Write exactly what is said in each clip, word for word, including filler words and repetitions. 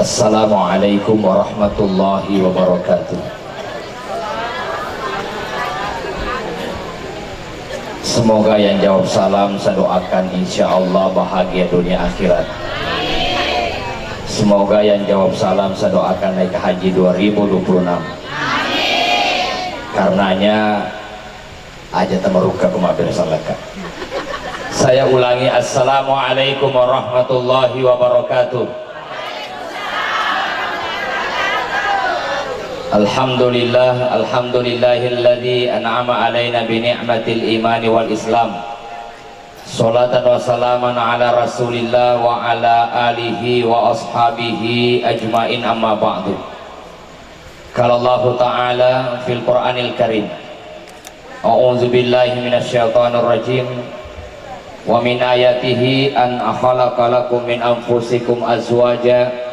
Assalamualaikum warahmatullahi wabarakatuh. Semoga yang jawab salam saya doakan insya Allah bahagia dunia akhirat. Semoga yang jawab salam saya doakan naik haji dua ribu dua puluh enam. Karenanya aja tamarukka ku mabbere sallaka. Saya ulangi, assalamualaikum warahmatullahi wabarakatuh. Alhamdulillah, alhamdulillahilladzi an'ama alaina bi ni'matil imani wal islam. Salatan wa salaman ala Rasulillah wa ala alihi wa ashabihi ajmain, amma ba'du. Qala Allahu ta'ala fil Qur'anil Karim, a'udzu billahi minasy syaithanir rajim. Wa min ayatihi an khalaqa lakum min anfusikum azwaja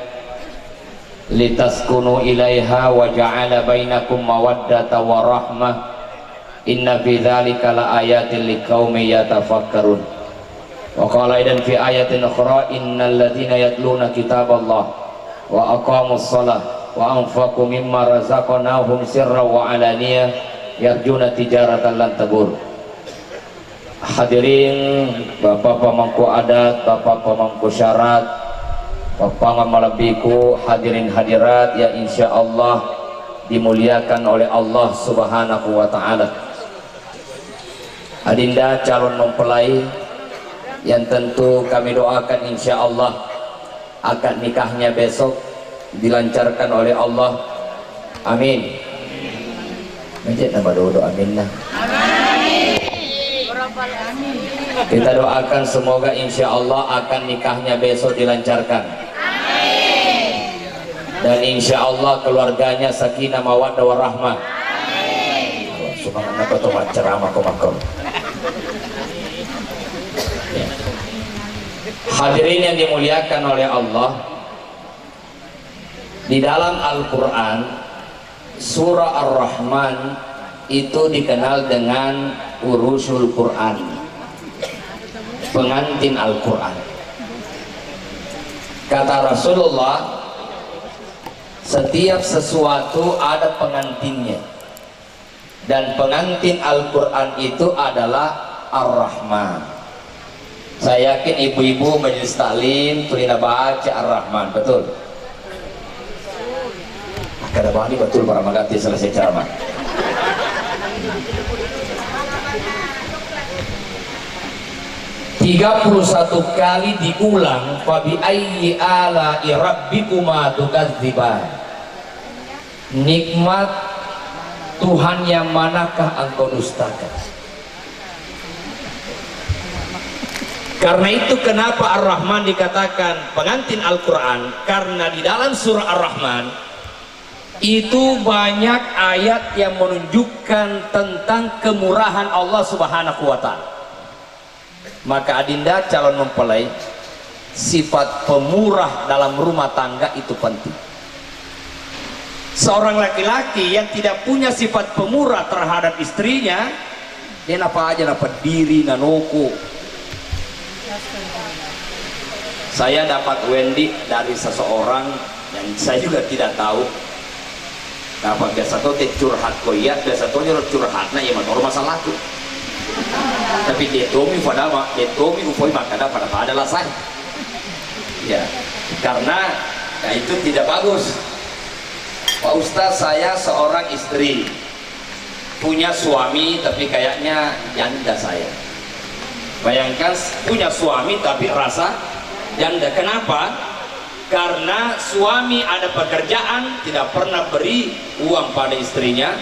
litaskunu ilaiha wa ja'ala bainakum mawaddata wa rahmah. Inna fi dzalika la ayatil liqaumi yatafakkarun. Wa qala aidan fi ayatin ukhra, innal ladzina yatluna kitaballah wa aqamus shalah wa anfaqu mimma razaqnahum sirran wa alaniyah yarjuna tijaratan lan tabur. Hadirin, Bapak pemangku adat, Bapak pemangku syarat, Bapak malebbiku, hadirin hadirat yang insya Allah dimuliakan oleh Allah Subhanahu wa Ta'ala. Adinda calon mempelai yang tentu kami doakan insya Allah akad nikahnya besok dilancarkan oleh Allah. Amin. Mejek nama dodo aminna. Kita doakan semoga insya Allah akad nikahnya besok dilancarkan. Dan insya Allah keluarganya sakinah mawaddah warahmah. Semangat apa tuh ceramah kok makom. Hadirin yang dimuliakan oleh Allah, di dalam Al-Quran, surah Ar-Rahman itu dikenal dengan urusul Quran, pengantin Al-Quran. Kata Rasulullah, setiap sesuatu ada pengantinnya. Dan pengantin Al-Quran itu adalah Ar-Rahman. Saya yakin ibu-ibu majelis taklim tuli nabaca Ar-Rahman, betul? Kada bani betul para magati selesai ceramah. Tiga puluh satu kali diulang, "Fabi ayyi ala'i rabbikuma tukadziban?" Nikmat Tuhan yang manakah engkau dustakan? Karena itu kenapa Ar-Rahman dikatakan pengantin Al-Quran? Karena di dalam surah Ar-Rahman itu banyak ayat yang menunjukkan tentang kemurahan Allah Subhanahu wa Ta'ala. Maka adinda calon mempelai, sifat pemurah dalam rumah tangga itu penting. Seorang laki-laki yang tidak punya sifat pemurah terhadap istrinya, dia napa aja, napa diri, nanoko. Saya dapat Wendy dari seseorang yang saya juga tidak tahu. Napa biasa to te curhat ko iya, biasa to nyoro curhatna iya matoro masalahku. Tapi de tomi pada ma, de tomi upoi makkada pada-pada lasai. Ya, karena ya itu tidak bagus. Pak Ustaz, saya seorang istri, punya suami tapi kayaknya janda saya. Bayangkan, punya suami tapi rasa janda. Kenapa? Karena suami ada pekerjaan, tidak pernah beri uang pada istrinya.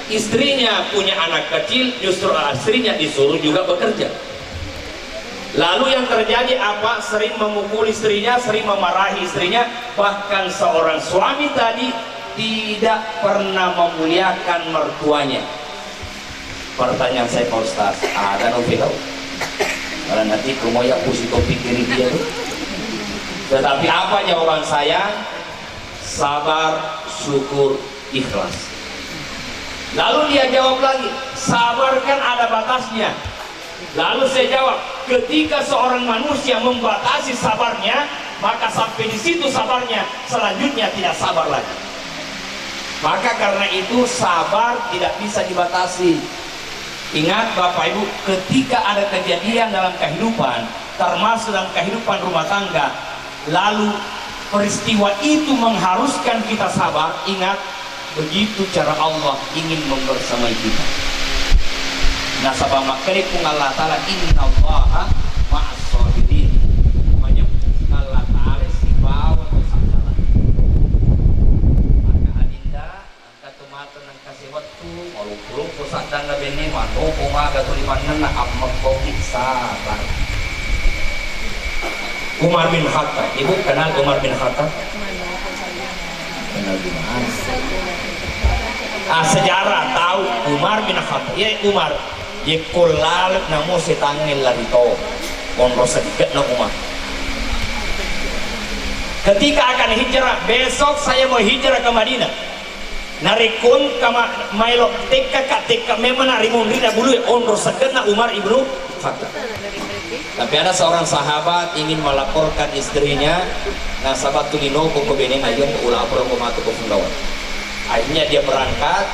Istrinya punya anak kecil, justru istrinya disuruh juga bekerja. Lalu yang terjadi apa? Sering memukul istrinya, sering memarahi istrinya, bahkan seorang suami tadi tidak pernah memuliakan mertuanya. Pertanyaan saya, Pak Ustaz, ada no tahu? Karena nanti kumoya pusing kau pikirin dia tuh. Tetapi apa jawaban saya? Sabar, syukur, ikhlas. Lalu dia jawab lagi, sabar kan ada batasnya. Lalu saya jawab, ketika seorang manusia membatasi sabarnya, Maka sampai di situ sabarnya, selanjutnya tidak sabar lagi. Maka karena itu sabar tidak bisa dibatasi. Ingat Bapak Ibu, ketika ada kejadian dalam kehidupan, termasuk dalam kehidupan rumah tangga, lalu peristiwa itu mengharuskan kita sabar, ingat, begitu cara Allah ingin membersamai kita. Nasaba makkeda Puang Allah Ta'ala, "Innallaha ma'as sabirin." Menyebut Allah Ta'ala sibawa to sabar. Maka adinda, engka to matu nengka sewettu, maloppo-loppo saddanna bene, mannopo maga tuli mannenna, ammekkoki sabar. Umar bin Khattab. Ibu kenal Umar bin Khattab? Kenal di mana? Ah, sejarah tahu Umar bin Khattab. Iya, Umar. Yekko laleng namo setangnge lari to. Onro sedikit na Umar. Ketika akan hijrah, besok saya mau hijrah ke Madinah. Narekko engka ma-, maelo tekkaka, tekka memang na rimunrina bulu e, onro sekenna Umar ibnu Khattab. Tapi ada seorang sahabat ingin melaporkan istrinya, nasaba tuli noko ko benena, iyo ko ulapor ko matu ko Fundawan. Akhirnya dia berangkat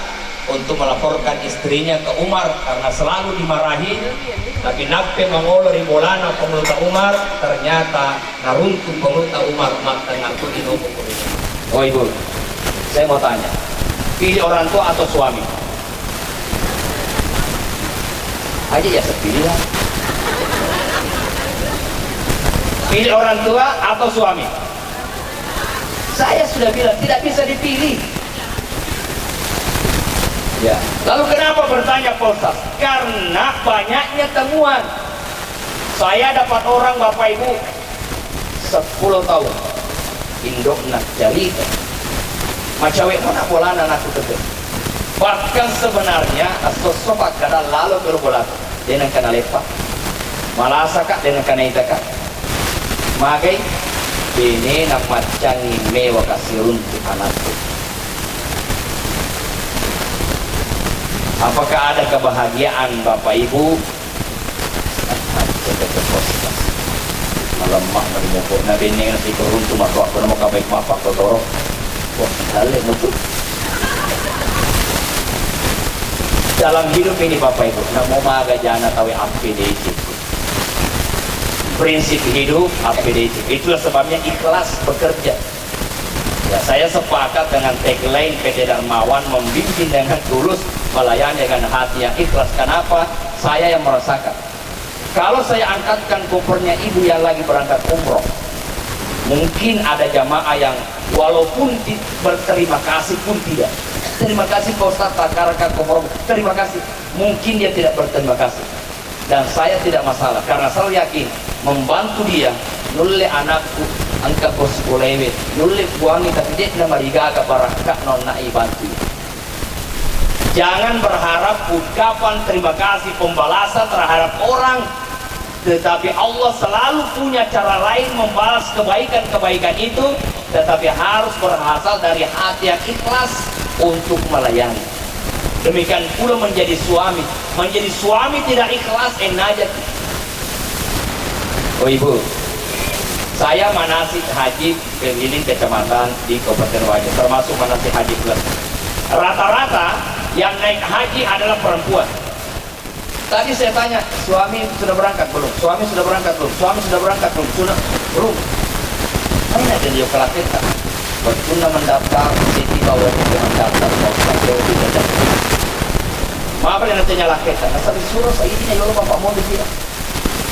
untuk melaporkan istrinya ke Umar karena selalu dimarahi, tapi nappe mangolo ri bolana Panguluta Umar, ternyata naruntu Panguluta Umar mattengnga tuli noko ko benena. Oh Ibu, saya mau tanya, pilih orang tua atau suami? Aja ya, pilih lah. Pilih orang tua atau suami? Saya sudah bilang tidak bisa dipilih. Ya. Lalu kenapa bertanya Pak Ustaz? Karena banyaknya temuan. Saya dapat orang Bapak Ibu sepuluh tahun. Indokna carita. Macawe mana bolana anakku tete. Bahkan sebenarnya esso-esso pakkada lalo ke bolana. De nengka naleppa. Malasaka de nengka naitaka. Magai benena maccangi mewa kasiruntu anakku. Apakah ada kebahagiaan Bapak Ibu? Malemma na ri moko na benneng na sikuruntu matoakku namo kabaik mappakkotoro. Wah, dalle mutu. Dalam hidup ini Bapak Ibu, namo maga jana tawe appedeceng. Prinsip hidup appedeceng. Itulah sebabnya ikhlas bekerja. Ya, saya sepakat dengan tagline P T Darmawan, "Membimbing dengan tulus, melayani dengan hati yang ikhlas." Kenapa? Saya yang merasakan. Kalau saya angkatkan kopernya ibu yang lagi berangkat umroh, mungkin ada jamaah yang walaupun ti-, berterima kasih pun tidak. "Terima kasih Pak Ustaz, takaraka koper, terima kasih." Mungkin dia tidak berterima kasih. Dan saya tidak masalah, karena selalu yakin membantu dia, nulle anakku engka ko sikolaewe, nulle buangi, tapi de'na marigaga barakka nonna ibantu. Jangan berharap ungkapan terima kasih, pembalasan terhadap orang, tetapi Allah selalu punya cara lain membalas kebaikan-kebaikan itu, tetapi harus berasal dari hati yang ikhlas untuk melayani. Demikian pula menjadi suami. Menjadi suami tidak ikhlas, enaja. Oh Ibu, saya manasik haji keliling kecamatan di Kabupaten Wajo, termasuk manasik haji plus. Rata-rata yang naik haji adalah perempuan. Tadi saya tanya, "Suami sudah berangkat belum? Suami sudah berangkat belum? Suami sudah berangkat belum?" "Sudah, belum." Mana ada dia kelaketa? Waktu mendaftar, saya tiba waktu mendaftar, mau pakai waktu kerja. Maaf, ada tanya laketa. Nah, saya suruh saya ini, ya Allah, Bapak mau di sini.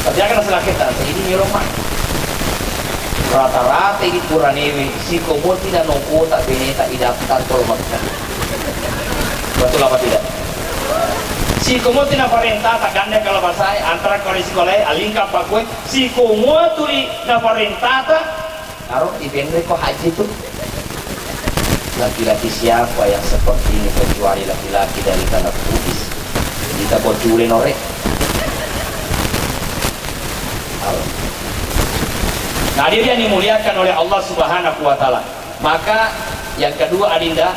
Tapi akan saya laketa, saya ini, ya Allah, Mak. Rata-rata ini puranewe, sikomo tidak nongkota beneta idaftar kalau Mekah. Betul apa tidak? Sikomo tuli naparentata, gandeng kalau bahasa antara kau di sekolah, alingka pakue, sikomo tuli naparentata, aro dipenre ko haji tu. Laki-laki siapa yang seperti ini kecuali laki-laki dari tanah Bugis? Kita bocule nore. Nah, dia yang dimuliakan oleh Allah Subhanahu wa Ta'ala. Maka yang kedua, Adinda,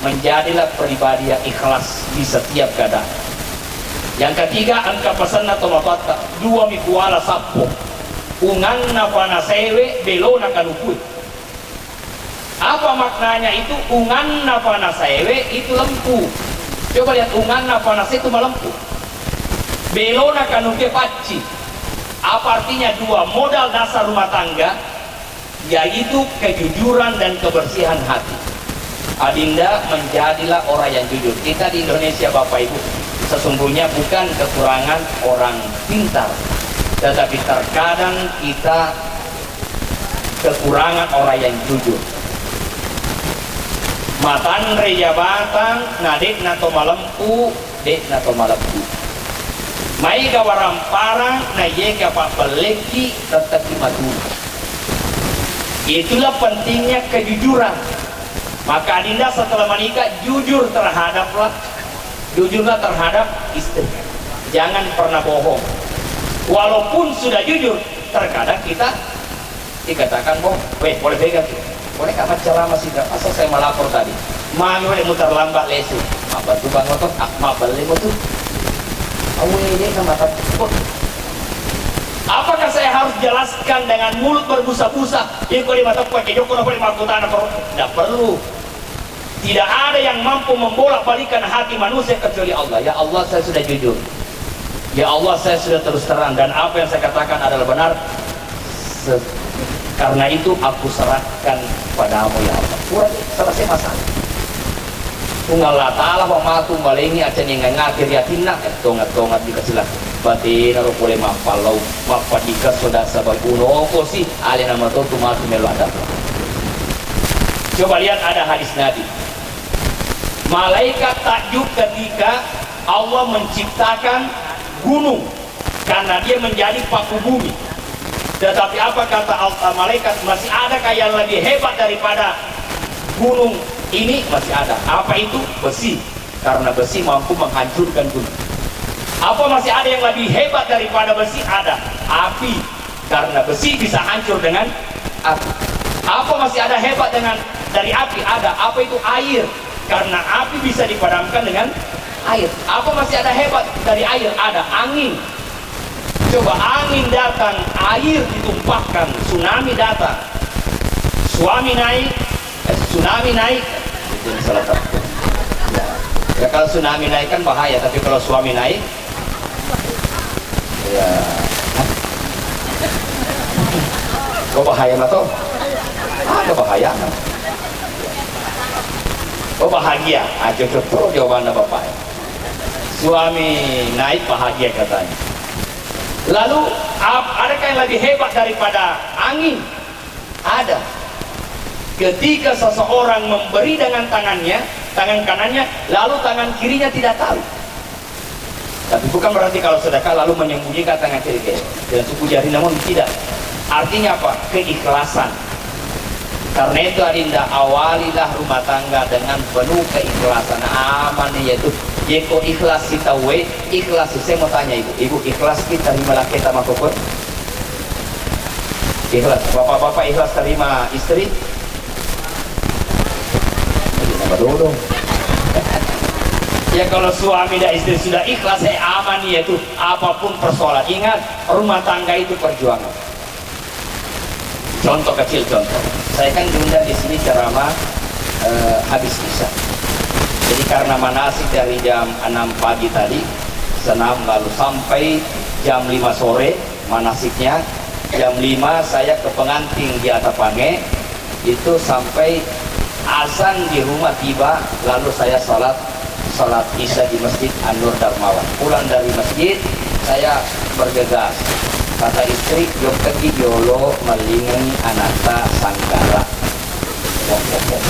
menjadilah pribadi yang ikhlas di setiap keadaan. Yang ketiga, engka pesanna to bapatta, dua mikuala sappo. Unganna panasewe, belona kanukue. Apa maknanya itu? Unganna panasewe itu lempu. Coba lihat, unganna panase itu malempu. Belona kanukue pacci. Apa artinya? Dua modal dasar rumah tangga, yaitu kejujuran dan kebersihan hati. Adinda, menjadilah orang yang jujur. Kita di Indonesia, Bapak Ibu, sesungguhnya bukan kekurangan orang pintar, tetapi terkadang kita kekurangan orang yang jujur. Matanre jabatang, na de'na to malempu, de'na to malempu. Maega waramparang, na iyaega pabbellekki, tettekki matu. Itulah pentingnya kejujuran. Maka adinda setelah menikah, jujur terhadaplah, jujurlah terhadap istri. Jangan pernah bohong. Walaupun sudah jujur, terkadang kita dikatakan bohong. Weh, boleh pegang tuh. Boleh nggak menceramah sih? Masa saya melapor tadi? Mami, boleh mutar lambat lesu. Apa tuh, Bang Oto? Ah, maaf, beli tuh. Awe, ini nama takut. Apakah saya harus jelaskan dengan mulut berbusa-busa? Iko di mata pakai joko, apa di makutana, Bro? Tidak perlu. Tidak ada yang mampu membolak-balikkan hati manusia kecuali Allah. Ya Allah, saya sudah jujur. Ya Allah, saya sudah terus terang, dan apa yang saya katakan adalah benar. Se-, karena itu aku serahkan padamu, ya Allah. Pura selesai masalah. Pung Allah Ta'ala, Pak, matu malengi aca nengangati ri atinna, eh, tonga-tonga dikasih lah. Batena ro pole mappallau, mappadika soda sabab uno kosi, alena matotu matu melo adab. Coba lihat, ada hadis Nabi. Malaikat takjub ketika Allah menciptakan gunung karena dia menjadi paku bumi. Tetapi apa kata Al-, malaikat, "Masih adakah yang lebih hebat daripada gunung ini?" Masih ada. Apa itu? Besi. Karena besi mampu menghancurkan gunung. Apa masih ada yang lebih hebat daripada besi? Ada. Api. Karena besi bisa hancur dengan api. Apa masih ada hebat dengan, dari api? Ada. Apa itu? Air. Karena api bisa dipadamkan dengan air. Apa masih ada hebat dari air? Ada. Angin. Coba, angin datang, air ditumpahkan, tsunami datang. Suami naik, eh, tsunami naik. Itu yang salah satu. Ya. Ya, kalau tsunami naik kan bahaya, tapi kalau suami naik, ya. Kok bahaya, Mato? Ada bahaya. Oh, bahagia. Ah, cocok terus jawabannya Bapak. Suami naik, bahagia katanya. Lalu, ap-, adakah yang lebih hebat daripada angin? Ada. Ketika seseorang memberi dengan tangannya, tangan kanannya, lalu tangan kirinya tidak tahu. Tapi bukan berarti kalau sedekah lalu menyembunyikan tangan kiri, dan suku jari, namun tidak. Artinya apa? Keikhlasan. Karena itu, adinda, awalilah rumah tangga dengan penuh keikhlasan. Aman, yaitu, yeko ikhlas si tauwe, ikhlas si, saya mau tanya ibu, ibu ikhlas kita terima laki sama kokon? Ikhlas. Bapak-bapak ikhlas terima istri? Aduh, nambah dodong. Ya, kalau suami dan istri sudah ikhlas, saya aman, yaitu, apapun persoalan. Ingat, rumah tangga itu perjuangan. Contoh kecil, contoh. Saya kan diundang di sini ceramah, eh, habis Isya. Jadi, karena manasik dari jam enam pagi tadi, senam, lalu sampai jam lima sore manasiknya, jam lima saya ke pengantin di Atapange, itu sampai azan di rumah tiba, lalu saya salat salat Isya di Masjid An-Nur Darmawan. Pulang dari masjid, saya bergegas. Kata istri, "Jokkaki yolo, mellingengi anatta sanggara." Wah, wah, wah.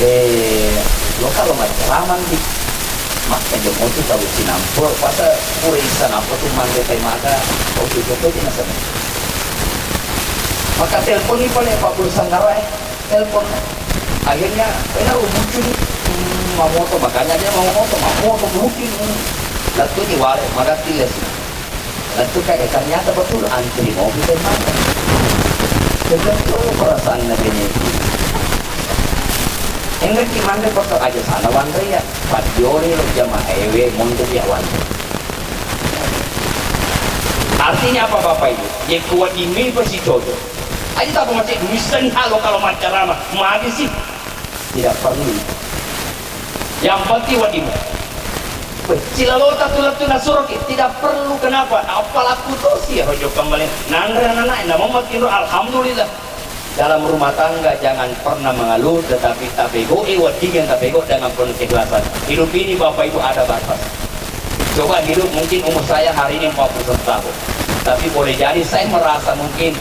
Eh, lo kalau maceraman di makka jemoti tahu cinampo, pas pura Isya napa tu mangge tai maka, oh, itu tu nasaba. Maka telepon ni pale Pak Guru Sanggara, eh. Telepon. Akhirnya, "Ena, oh, bucin." Hmm, mamoto, makanya dia mau moto, mamoto, bucin. Hmm. Lettu ni wale, magatti lesi. Lettu kayak, ternyata betul antri mau kita makan. Betul perasaan Nabi ini. Enggak gimana, kok aja sana wanre ya. Padiori lo jamaah ewe, mundur ya wanre. Artinya apa, Bapak Ibu? Yekko wedding mi pasicoco. Aja tappa macet, misalnya halo kalau maccarama, magi sih? Tidak perlu. Yang penting wedding. Weh, silalota tu lettu nasuroki, tidak perlu. Kenapa? Apa laku tosi ya rojo kembali. Nanre anak-anak, namun makin, alhamdulillah. Dalam rumah tangga jangan pernah mengeluh, tetapi tabegoi wedding yang tabego dengan penuh keikhlasan. Hidup ini, Bapak Ibu, ada batas. Coba hidup, mungkin umur saya hari ini empat puluh satu tahun. Tapi boleh jadi saya merasa mungkin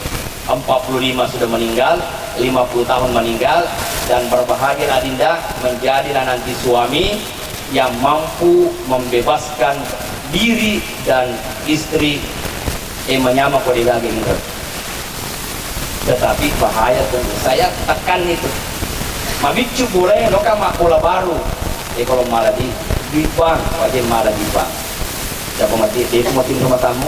empat puluh lima sudah meninggal, lima puluh tahun meninggal, dan berbahagia Adinda menjadilah nanti suami yang mampu membebaskan diri dan istri, eh, menyama kode lagi. Tetapi bahaya tuh, saya tekan itu. Mabiccu boleh, lo kan mak bola baru. Eh, kalau malah di, di bank, wajib malah di bank. Siapa mati, dia itu mati rumah tamu.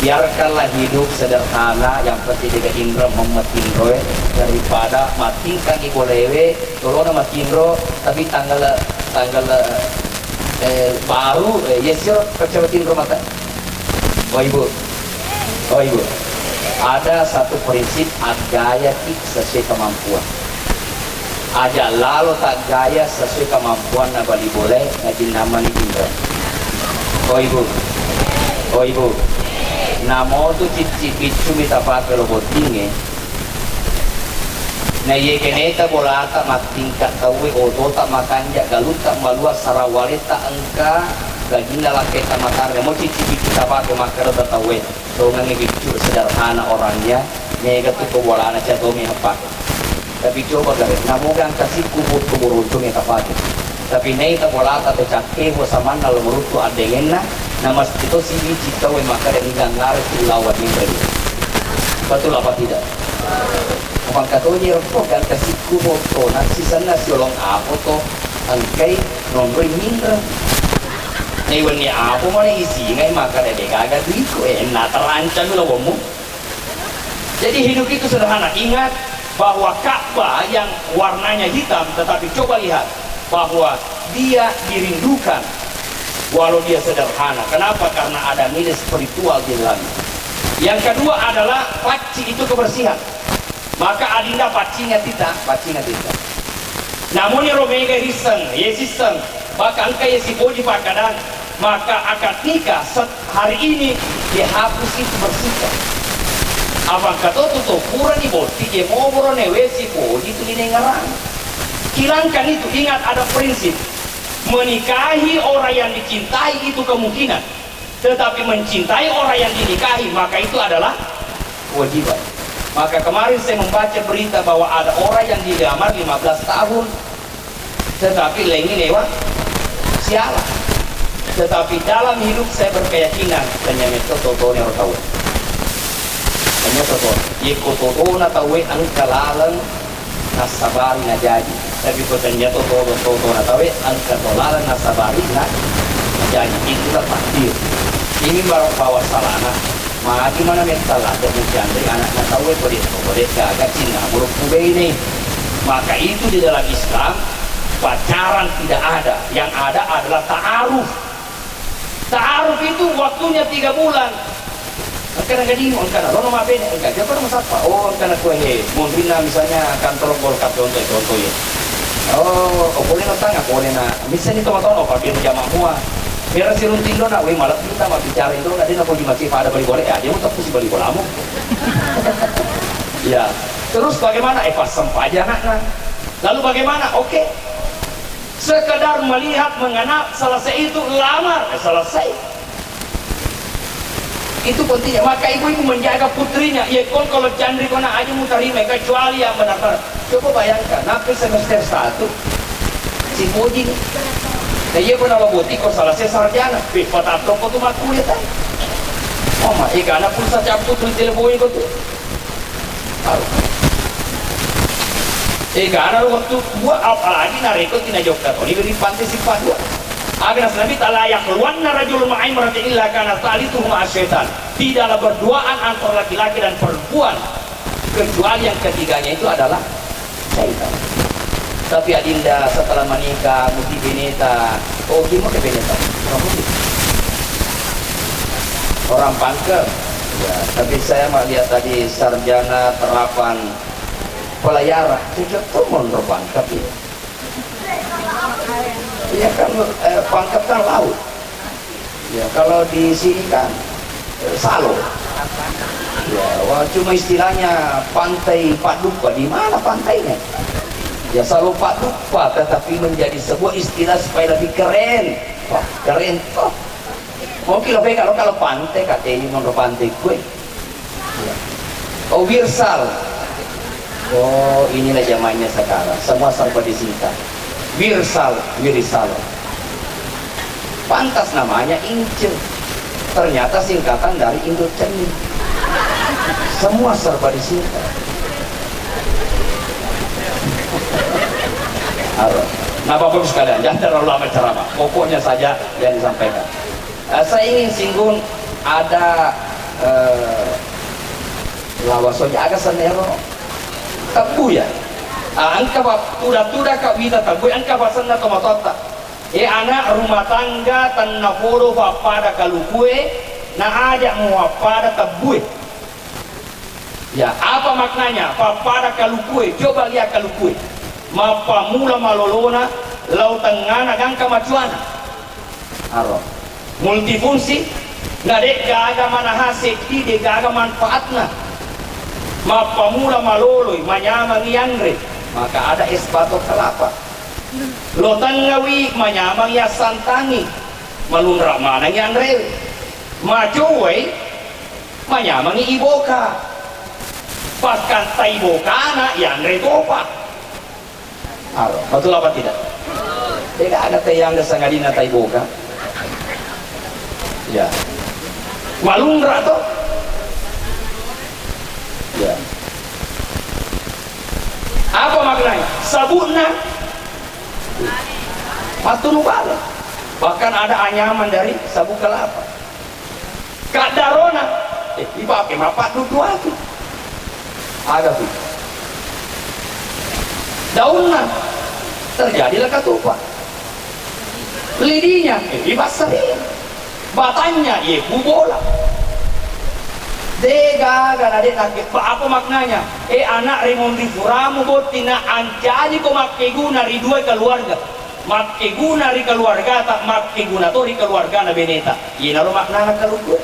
Biarkanlah hidup sederhana, yang penting dia indra memetinro, eh, daripada matingkang ibolewe, tolona matinro, tapi tanggal, tanggal, eh, baru, eh, ya siro, kecewa tinro mata. Oh, Ibu. Oh, Ibu. Ada satu prinsip, aggayaki sesuai kemampuan. Aja lalo taggaya sesuai kemampuan na bali bole, na jinnamani tinro. Oh, Ibu. Oh, Ibu. Namo tu cicci biccu mi tapake lo bottinge. Na iye keneta bolata mattingka tauwe, otota makanja, galutta malua, sarawaleta engka, gajinna lakketa matarre, mo cicci biccu tapake makkeda tauwe. Tongengngi biccu sederhana orangnya, mega tu ko bolana cia tomi heppa. Tapi coba gare, namoga engka sikku botto boroncong ya tapake. Tapi naita bolata to cakke bo samanna lo meruttu addengenna, na mesti to sibici tauwe makkeda niga ngare tu lawan ninreng. Betul apa tidak? Mangka toje rekko engka sikku botto na sisenna siolong apo to engkai nonroi ninreng. Naiwenni apo mana isingai makkeda degaga duiku, eh, na terancam lowommu. Jadi hidup itu sederhana. Ingat bahwa Ka'bah yang warnanya hitam, tetapi coba lihat bahwa dia dirindukan walau dia sederhana. Kenapa? Karena ada nilai spiritual di dalamnya. Yang kedua adalah pacci itu kebersihan. Maka adinda paccinga tita, paccinga tita. Namuni ro mega risseng, ye sisseng, bahkan engka ye sipoji pakkadang, maka akad nikah set-, hari ini dihapus itu bersihkan. Abang katoto to purani botti je moboro newe sipoji tu dinengarang. Hilangkan itu, ingat ada prinsip. Menikahi orang yang dicintai itu kemungkinan. Tetapi mencintai orang yang dinikahi, maka itu adalah kewajiban. Maka kemarin saya membaca berita bahwa ada orang yang dilamar lima belas tahun, tetapi lengi newa siala. Tetapi dalam hidup saya berkeyakinan, tanya metto totone ro tau. Tanya toto. Yeko totona tau engka laleng nassabari najaji. Tapi ko tennia to todo totona tauwe engka to laleng nassabari na najaji, itulah takdir. Ini bawa salana. Magi mana metta ladde mucanri anakna tauwe, kode kode gaga cinna buruk kubene. Maka itu di dalam Islam pacaran tidak ada. Yang ada adalah ta'aruf. Ta'aruf itu waktunya tiga bulan. Engkana gadimu, engkana rono mapede, engka japa no masappa. Oh, engkana kue he, munrinna misalnya kantor Golkar contoh, contoh ya. Oh, oh, boleh no tanga, boleh na. Misalnya teman-teman, oh, pabir jama mua. Mera sirunting dona, weh, malah kita mau bicara itu, nggak ada, mau dimakai pada beli boleh, ya, dia mau tepus beli bolamu. Ya, terus bagaimana? Eh, pas sempat aja anaknya. Lalu bagaimana? Oke. Sekedar melihat, mengenal, selesai itu lamar, eh, selesai. Itu pentingnya. Maka ibu-ibu menjaga putrinya. Iya, kon kalau candri kona aja mutarima, kecuali yang benar-benar. Coba bayangkan, nanti semester satu, si Puji nih. Nah, iya, pernah lo boti, kok selesai sarjana. Wih, patah toko tuh makuliah, kan? Oh, ma, ikan pulsa campur tuh telepon itu tuh. Aduh. Egana ro wettu dua, apalagi narekko tinajokka toni ri panti sippa dua. Aga naseng Nabitta, "La yakhluwanna rajulun ma'a imra'atin illa kana tsalitsuna asy-syaitan." Tidaklah berduaan antara laki-laki dan perempuan kecuali yang ketiganya itu adalah syaitan. Tapi adinda setelah menikah, muti beneta, oh, gimana beneta? Kamu sih? Orang Pangkep. Ya, tapi saya melihat tadi sarjana terapan pelayaran, cocok tuh monro Pangkep ya. Iya kan, eh, Pangkep kan laut. Ya, kalau di sini kan, eh, salo. Ya, wah, cuma istilahnya pantai Paddupa. Di mana pantainya? Ya, salo Paddupa, tetapi menjadi sebuah istilah supaya lebih keren. Wah, keren toh. Mungkin lebih kalau, kalau pantai, katanya monro pantai kue. Oh, wirsal. Oh, inilah zamannya sekarang. Semua serba disingkat. Wirsal, wirisal. Pantas namanya Ince. Ternyata singkatan dari Indo Ceni. Semua serba disingkat. Halo. Nah, Bapak Ibu sekalian, jangan terlalu lama ceramah. Pokoknya saja yang disampaikan. Eh, saya ingin singgung ada, eh, lawasoja aga senero tebbu ya. Ah, engka pa-, tuda-tuda ka wita tebbu, engka pasenna tomatoatta. Eh, anak rumah tangga tennapodo pappada kalukue, na aja muappada tebbue. Ya, apa maknanya? Pappada kalukue, coba lihat kalukue. Mappamula malolona, lao tengngana gangka macuana. Aro. Multifungsi, na de gaga manaha seddi, de gaga manfaatna. Mappamula maloloi, manyamang yanre, maka ada es batok kelapa. Lo tengngawi, manyamang yassantangi, malunra manang yanre. Macuai, manyamangngi iboka. Bahkan taibokana yanre topa. Aro, betul apa tidak? Tidak ada tayang sangadina taiboka. Ya. Malunra to? Ya. Apa maknanya? Sabukna matunu bale. Bahkan ada anyaman dari sabuk kelapa. Kaddarona, eh, ipake mappaddudu atu. Aga tu. Daunna, terjadilah katupa. Lidinya, eh, ipassari. Batangnya, eh, bubola. De gaga na de nake-, ba-, apa maknanya? Eh, anak rimun rifuramu botting na ancaji ko makkeguna ri dua keluarga. Makkeguna ri keluargata, makkeguna to ri keluargana beneta. Iyanaro maknana kalukue.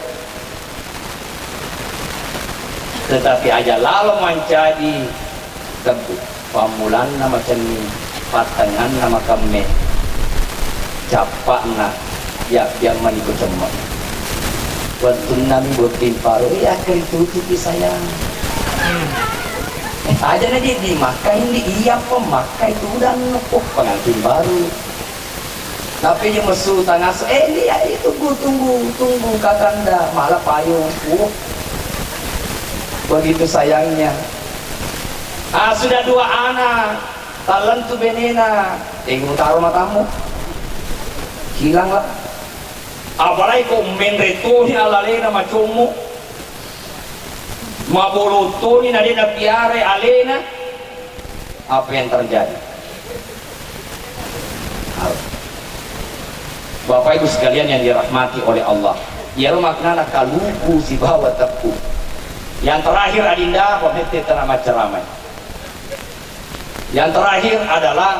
Tetapi aja lalo mancaji tebbu, pammulanna macenning, pattengnganna makemme, cappa'na yabbiang maniko cemme. Wettunnami botting paro, eh, akkari tutupi sayang. Eh, aja na di, di Makkah ini, iya po Makkah itu udah, oh, pengantin baru. Tapi je messu tangaso, eh, iya, iya, tunggu, tunggu, tunggu, kakanda, malah payung. Uh, begitu sayangnya. Ah, sudah dua anak, tallentu benena, eh, mutaro matamu. Hilanglah. Apalagi ko menre toni alalena macommo, mabolong toni na de napiarai alena, apa yang terjadi? Bapak Ibu sekalian yang dirahmati oleh Allah, iyaro maknana kaluku sibawa teppu. Yang terakhir, adinda, pamette tana macceramai. Yang terakhir adalah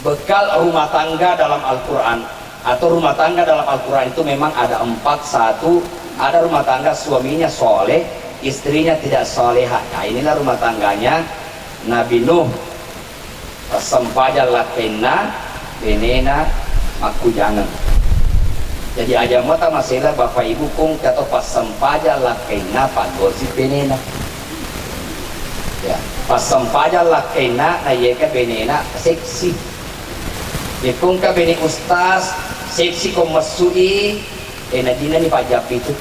bekal rumah tangga dalam Al-Quran, atau rumah tangga dalam Al-Quran itu memang ada empat. Satu, ada rumah tangga suaminya soleh, istrinya tidak solehah. Nah, inilah rumah tangganya Nabi Nuh. Passempajang lakkainna, benena makkujangeng. Jadi, aja muata masela Bapak Ibu kong kato passempajang lakkainna, paggosi benena. Ya, passempajang lakkainna, na yeka benena seksi. Yekko engka bene ustaz, seksi ko messui, eh, najinna ni pajjappi tu.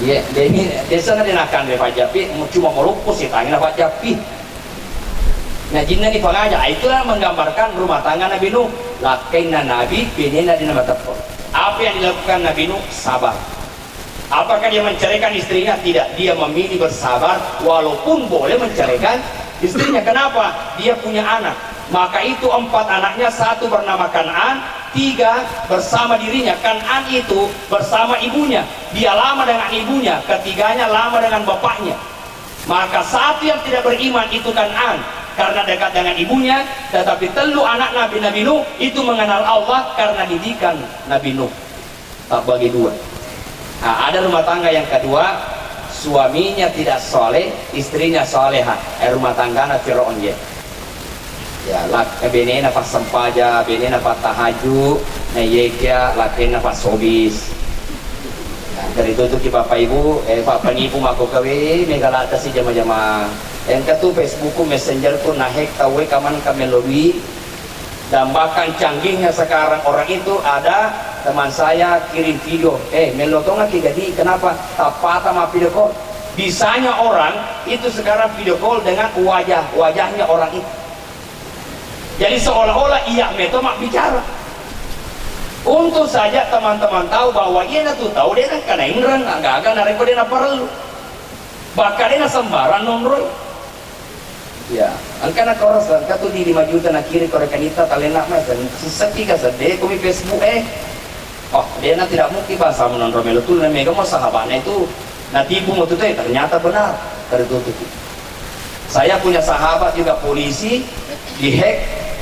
Iya, demi, biasa na denakan de pajjappi, cuma maloppo setangi na pajjappi. Najinna ni pangaja, ah, itulah menggambarkan rumah tangga Nabi Nuh. Lakkainna Nabi, benena dina mateppe. Apa yang dilakukan Nabi Nuh? Sabar. Apakah dia menceraikan istrinya? Tidak. Dia memilih bersabar, walaupun boleh menceraikan istrinya. Kenapa? Dia punya anak. Maka itu empat anaknya, satu bernama Kan'an, tiga bersama dirinya. Kan'an itu bersama ibunya, dia lama dengan ibunya, ketiganya lama dengan bapaknya. Maka satu yang tidak beriman itu Kan'an, karena dekat dengan ibunya, tetapi telu anak Nabi, Nabi Nuh itu mengenal Allah karena didikan Nabi Nuh. Tabbagi dua. Nah, ada rumah tangga yang kedua, suaminya tidak soleh, istrinya soleha. Eh, rumah tanggana Firaun je. Ya, lak-, eh, benena passempaja, benena pattahaju, na yekia lakenna passobis. Nah, dari itu tuh ki Bapak Ibu, eh, Pak penipu mako kawe, mega lata si jama-jama. Engka tu Facebookku, Messengerku, nahack tauwe kaman kamelo dui. Dan bahkan canggihnya sekarang orang itu ada teman saya kirim video, eh, melo tonga ki jadi, kenapa? Tappata ma video call. Bisanya orang itu sekarang video call dengan wajah-wajahnya orang itu. Jadi seolah-olah iya meto mabbicara. Untung saja teman-teman tahu bahwa iya natu tahu dia kan karena inren, gaga narekko dia na perlu. Bahkan dia na sembarang nonroi. Ya, engka na korosa, engka tu di lima juta na kiri kore kanita talena mai sen-, siseki ka sedde komi Facebook eh. Oh, dia na tidak mungkin bahasa menonroi melo tu na mega mo sahabatnya itu. Natipu mo tu teh, ternyata benar. Tertutup. Saya punya sahabat juga polisi, dihack,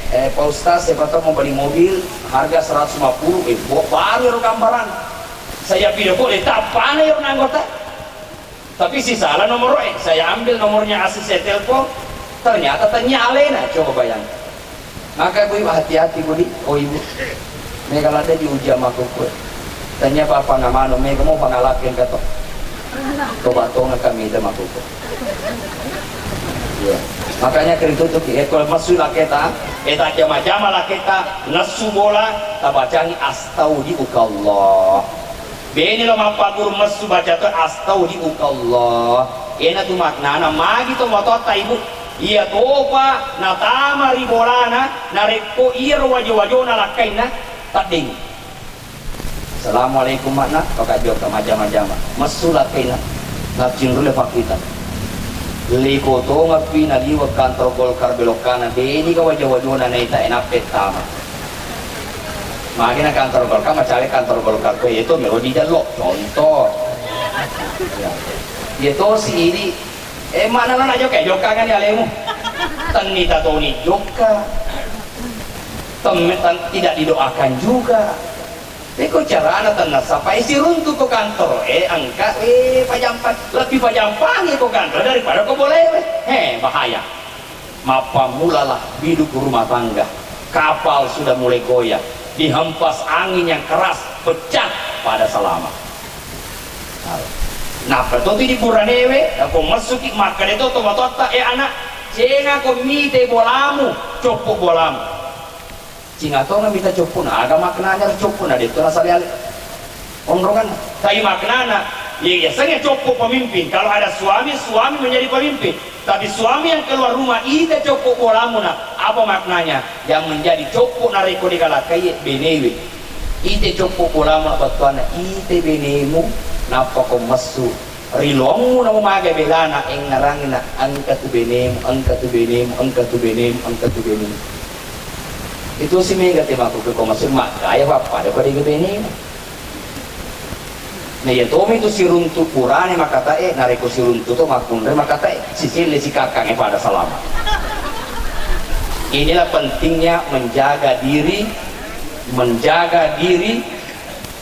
eh, Pak Ustaz, siapa tahu mau beli mobil harga seratus lima puluh, eh, bo-, baru ero gambaran. Saya video call, eh, tappana ero anggota. Tapi sisala nomor, eh, saya ambil nomornya asli, saya telepon, ternyata tanya alena, coba bayangkan. Maka ibu, hati-hati, Bu, di. Oh, Ibu. Mega ladde diuji sama kuku. Tanya apa pangamano, mega mau pangalaken kato. Coba tonga kami itu makuku. Ya. Makanya keritu tuh, eh, kalau masuk laketa, eh, tak jama-jama laketa, nesu bola, tabacangi astaudiukallah. Bene lo mappaguru messu baca to astaudiukallah. Ena tu maknana magi to matoatta ibu. Iya topa natama ri bolana narekko iyaro wajo-wajona lakkainna tedding. Assalamualaikum makna, pakajokka majama-jama. Messu lakkainna. Naccinru le pakkita. Liko tongapi naliweng kantor Golkar belokkana, deni ga wajo-wajona naita enappe tama. Magi na kantor Golkar, macale kantor Golkar ko, iya to melo dijallo. Contoh. Ya. Iya tosi idi, eh, mana na jokka, jokkangani alemu. Tenni tatoni jokka. Tem-, tan-, tidak didoakan juga. Iko carana tenna sapai siruntu ko kantor, eh, engka, eh, pajampa-, lebih pajampangi ko kantor daripada ko bolewe. He, bahaya. Mappamulalah biduk rumah tangga. Kapal sudah mulai goyah, dihempas angin yang keras, pecah pada Salama. Nappa to tu di buranewe, ko messuki makkeda to to matoatta, eh, anak, cenga ko mite bolamu, coppo bolamu. Cinga tongeng mita coppona, aga maknanya ro coppona, de to nasale-ale onronganna. Tapi maknana, ya, biasanya coppo pemimpin. Kalau ada suami, suami menjadi pemimpin. Tapi suami yang keluar rumah, ita coppo bolamu na, apa maknanya? Yang menjadi coppo narekko digalakai benewe. Ite coppo bolamu na battuanna, ite benemu, nappa ko messu. Rilommu namo maga belana, engngerangngi na, engka tu benemu, engka tu benemu, engka tu benemu, engka tu benemu. Itu si mega te makku ke ko masuk makkaya pappada pada ke benemu. Nah, iya tomi tu siruntu purane makatae, narekko siruntu to makkunre makatae, siselle sikakkange pada Salama. Inilah pentingnya menjaga diri, menjaga diri,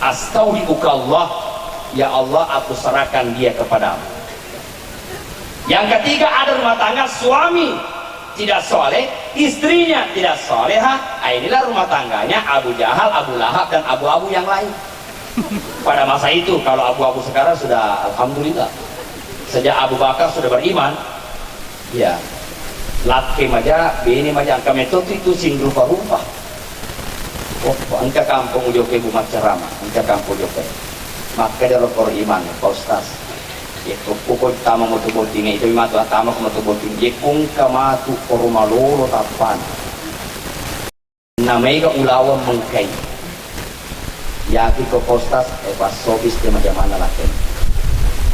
astaudiukallah, ya Allah, aku serahkan dia kepadamu. Yang ketiga, ada rumah tangga suami tidak soleh, istrinya tidak soleha. Ah, inilah rumah tangganya Abu Jahal, Abu Lahab, dan abu-abu yang lain. Pada masa itu, kalau abu-abu sekarang sudah, alhamdulillah. Sejak Abu Bakar sudah beriman, ya, lakke maja, bene maja, engka metto tu itu sing rupa-rupa. Oh, engka kampung ujoke bu maccarama, engka kampung ujoke. Makkeda rokor iman, Pak Ustaz. Yekko kuko tama motu botting, itu matu tama ko motu botting. Yekko engka matu koro malolo tappana. Namaega ulaweng mengkai. Yaki ko postas, eh, pas sobis de majamanna lakkena.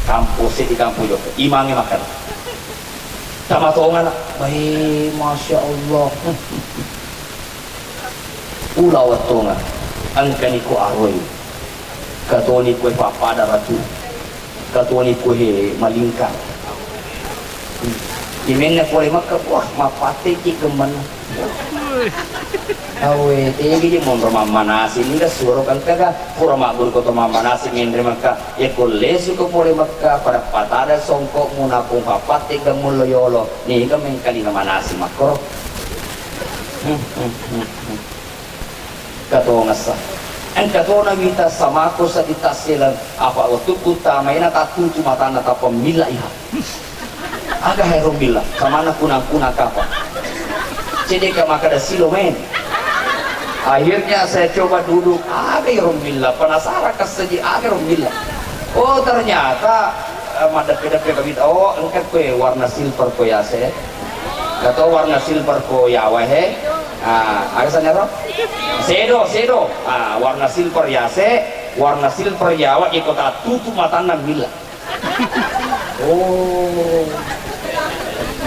Kampo seddi kampo jokka. Imangnge makkeda. Tama tongana, bae, masya Allah. Ula wettonga, engkani ko aroi, katoni koe pappada ratu, katoni koe malingka. Imenna pole Mekka, wah, mappatteki gemmenna. Awe, tegi je monro mammanasi, niga suaro kangkaga, pura mabburu ko to mammanasi menre Mekka. Yekko lesu ko pole Mekka, pada patada songkokmu napung papatte gemmung lo yolo, niga mengkali na manasi makkoro. Katongessa. Engka tona wita samako seddi tasseleng, apa wettukku tamaina tattutu matanna tappa milla iha. Aga hai rombilla, samana kunang-kunang kapa. Cedeka makkeda silo men. Akhirnya saya coba duduk, aga rombilla, penasaran kasseji aga rombilla. Oh, ternyata, eh, maddeppe-deppe kawita. Oh, engka koe warna silver ko yase. Gato warna silver ko yawa he. Ah, aga sanero? Sedo, sedo. Ah, warna silver yase, warna silver yawa iko tattutu matanna milla. Oh.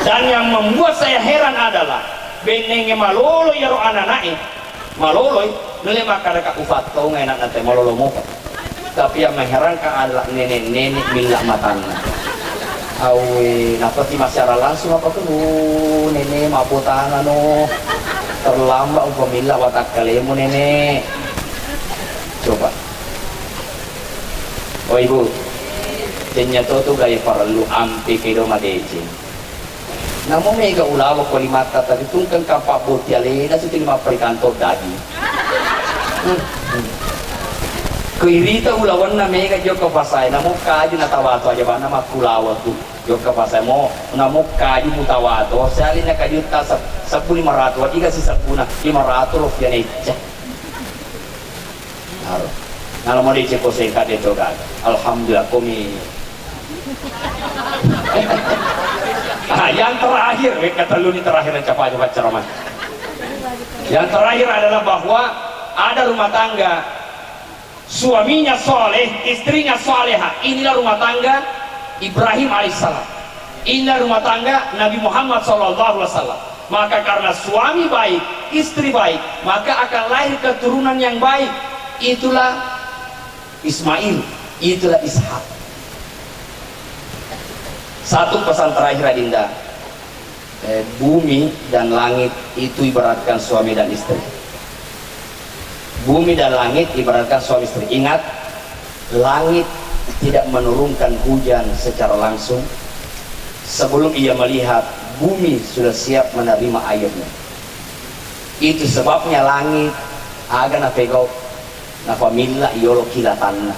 Dan yang membuat saya heran adalah, bennenge malolo yaro ananae, maloloi, nulle makkadaka ufattonga anakna te malolo mopa. Tapi yang mengherankan adalah nenek-nenek milla matanna. Awe, napati masyarakat langsung apa tuh, "Uh, nenek, mabbotangano. Terlambat umpamilla watakkalemu, nenek." Coba. Oh, Ibu, tennya to tu gaya parellu ampe kedo madeceng. Namo mega ulawa ko limatta tadi tungkeng kappa boti alena suti lima perikanto dadi. Hmm, hmm. Ko irita ulawanna mega jokka pasai, namo kaju na tawato aja bana makkulawa tu. Jokka pasai mo, namo kaju mutawato, sealina kajutta sep-, seppu lima ratu, iga si seppuna lima ratu rupiah necca. Aro. Nalo mo deceng ko sengka de to gaga. Alhamdulillah, komi. Ah, yang terakhir, wekka telluni terakhir yang capa-capa ceramah. Yang terakhir adalah bahwa ada rumah tangga, suaminya soleh, istrinya soleha. Inilah rumah tangga Ibrahim alaihissalam. Inilah rumah tangga Nabi Muhammad sallallahu alaihi wasallam. Maka karena suami baik, istri baik, maka akan lahir keturunan yang baik. Itulah Ismail, itulah Ishak. Satu pesan terakhir, Adinda. Eh, bumi dan langit itu ibaratkan suami dan istri. Bumi dan langit ibaratkan suami istri. Ingat, langit tidak menurunkan hujan secara langsung sebelum ia melihat bumi sudah siap menerima airnya. Itu sebabnya langit aga napegau, napamilla yolo kilatanna.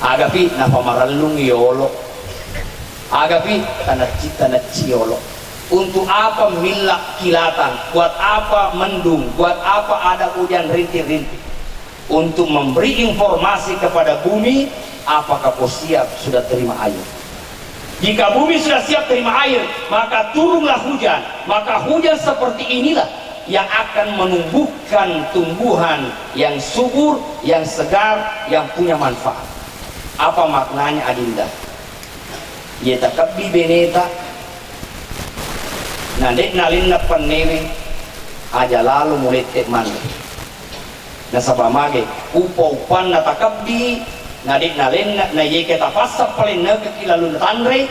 Agapi napamarellung yolo. Agapi tanecci-tanecci yolo. Untuk apa milla kilatan? Buat apa mendung? Buat apa ada hujan rintik-rintik? Untuk memberi informasi kepada bumi, apakah kau siap sudah terima air? Jika bumi sudah siap terima air, maka turunlah hujan. Maka hujan seperti inilah yang akan menumbuhkan tumbuhan yang subur, yang segar, yang punya manfaat. Apa maknanya, Adinda? Iya takebbi beneta, na de'na alenna pennewe, aja lalo mulette manre. Nasaba mage, uppa-uppanna takebbi, na de'na alenna, na yeke tapassa palennekeki lalu natanre,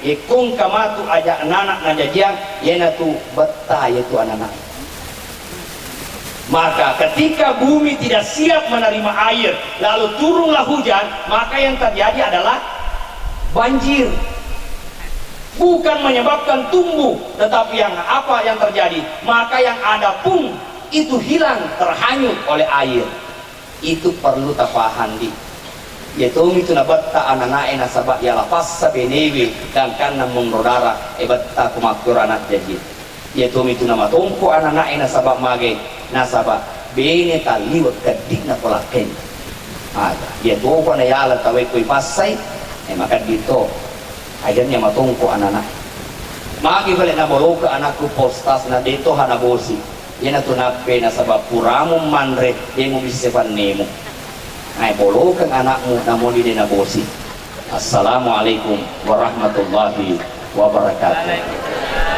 yekkongka matu aja anana najajiang, yenatu betta yetu anana. Maka ketika bumi tidak siap menerima air, lalu turunlah hujan, maka yang terjadi adalah banjir. Bukan menyebabkan tumbuh, tetapi yang apa yang terjadi? Maka yang ada pun itu hilang terhanyut oleh air. Itu perlu tapahang di. Iya tomi tu nabetta ananae nasaba iya lapassa benewe gangkanna monro dara e betta ko makkoro anak jaji. Iya tomi tu namatongko ananae nasaba mage, nasaba bene talliwe keddi'na polakkainna. Aga, iya topa nayala tauwe koi passai, e makeddi to. Akhirnya matongko ananae. Magi bale naboloka anakku postas na deto hana bosi. Iyanatu nappe nasaba puramu manre, de mubisse fannemu. Nae bolokeng anakmu, namoni de nabosi. Assalamualaikum warahmatullahi Wabarakatuh.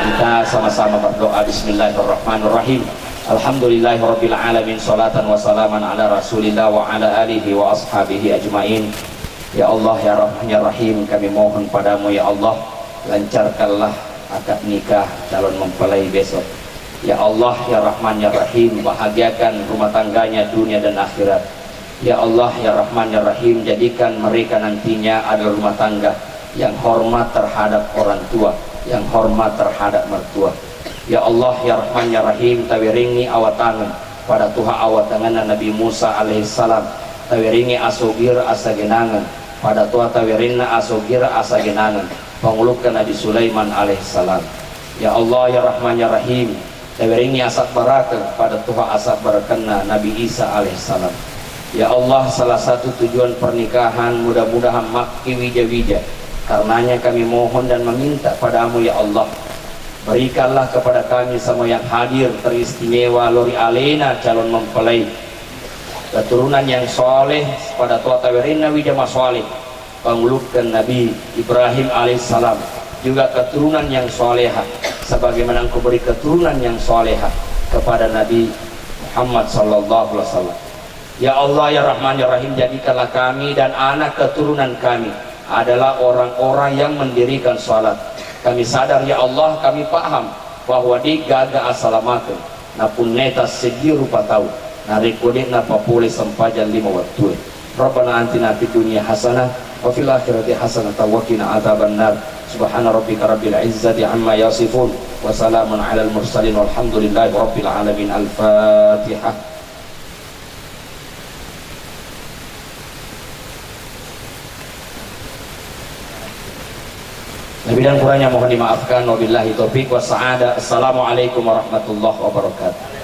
Kita sama-sama berdoa. Bismillahirrahmanirrahim. Alhamdulillahirabbil alamin, salatan wa salaman ala Rasulillah wa ala alihi wa ashabihi ajmain. Ya Allah, ya Rahman, ya Rahim, kami mohon padamu, ya Allah, lancarkanlah akad nikah calon mempelai besok. Ya Allah, ya Rahman, ya Rahim, bahagiakan rumah tangganya dunia dan akhirat. Ya Allah, ya Rahman, ya Rahim, jadikan mereka nantinya adalah rumah tangga yang hormat terhadap orang tua, yang hormat terhadap mertua. Ya Allah, ya Rahman, ya Rahim, tawerengngi awatangeng pada toha awatangenna Nabi Musa alaihissalam, tawerengngi asogir asagenangeng pada toha tawerenna asogir asagenangeng, pangulukka Nabi Sulaiman alaihissalam. Ya Allah, ya Rahman, ya Rahim, tawerengngi asabbarakeng pada toha asabbarakenna Nabi Isa alaihissalam. Ya Allah, salah satu tujuan pernikahan, mudah-mudahan makki wija-wija. Karenanya kami mohon dan meminta padamu, ya Allah, berikanlah kepada kami semua yang hadir, teristimewa lori alena calon mempelai, keturunan yang soleh pada toha tawerenna wija masoleh, pangulukkeng Nabi Ibrahim alaihissalam, juga keturunan yang soleha, sebagaimana Engkau beri keturunan yang soleha kepada Nabi Muhammad sallallahu alaihi wasallam. Ya Allah, ya Rahman, ya Rahim, jadikanlah kami dan anak keturunan kami adalah orang-orang yang mendirikan salat. Kami sadar, ya Allah, kami paham bahwa de gaga asalamaken napunnai tasseddi rupa tau narekko de napapole sempajang lima wettue. Rabbana atina fid dunya hasanah wa fil akhirati hasanah wa qina adzabannar. Subhana rabbika rabbil izzati amma yasifun, wa salamun alal mursalin, walhamdulillahi rabbil alamin. Al-Fatihah. Lebih dan kurangnya mohon dimaafkan. Wabillahi taufik was sa'adah. Assalamualaikum warahmatullahi wabarakatuh.